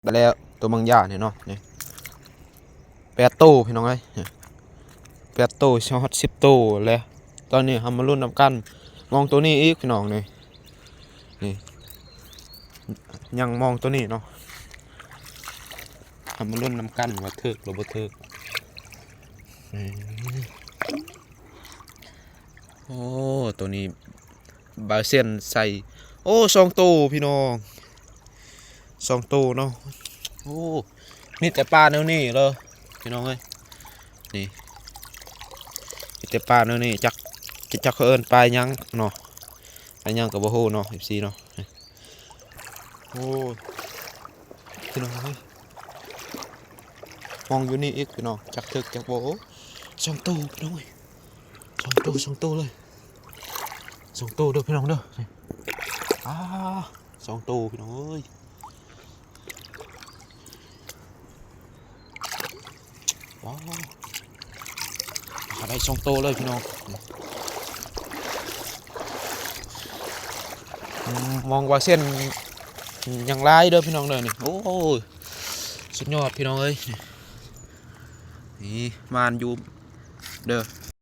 ໄດ້ແລ້ວ ໂຕມັງຢານີ້ເນາະ ນີ້ ແປດໂຕພີ່ນ້ອງເອີຍ ນີ້ ແປດໂຕ ຊິຮອດສິບໂຕແລ້ວ. ຕອນນີ້ເຮົາມາລຸ້ນນຳກັນ ມອງໂຕນີ້ອີກພີ່ນ້ອງ ນີ້ ນີ້ ຍັງມອງໂຕນີ້ເນາະ. ເຮົາມາລຸ້ນນຳກັນວ່າຖືກຫຼືບໍ່ຖືກ ນີ້. ໂອ້ ໂຕນີ້ບ່າວຊຽນໃສ່ ໂອ້ ສອງໂຕພີ່ນ້ອງ ສອງໂຕເນາະ. ໂອ້ ມີແຕ່ປາແນວນີ້ເດີພີ່ນ້ອງເອີຍ ນີ້ ມີແຕ່ປາແນວນີ້ ຈັກ ຈັກເຂົາເອີ້ນປາຫຍັງເນາະ ປາຫຍັງກໍບໍ່ຮູ້ເນາະ ເອັຟຊີເນາະ. ໂອ້ຍ ພີ່ນ້ອງເອີຍ ມອງຢູ່ນີ້ອີກພີ່ນ້ອງ ຈັກຖືກຈັກບໍ່. ໂອ້ ສອງໂຕພີ່ນ້ອງເອີຍ ສອງໂຕ ສອງໂຕເລີຍ ສອງໂຕເດີພີ່ນ້ອງເດີ. ນີ້ ອາ ສອງໂຕພີ່ນ້ອງເອີຍ ວ້າວ ປາໄດ້ສອງໂຕເລີຍພີ່ນ້ອງ. ອືມ ມອງວ່າເສັ້ນຍັງຫຼາຍເດີພີ່ນ້ອງເດີ ນີ້. ໂອ້ຍ ສຸດຍອດພີ່ນ້ອງເອີຍ ນີ້ ໝານຢູ່ເດີ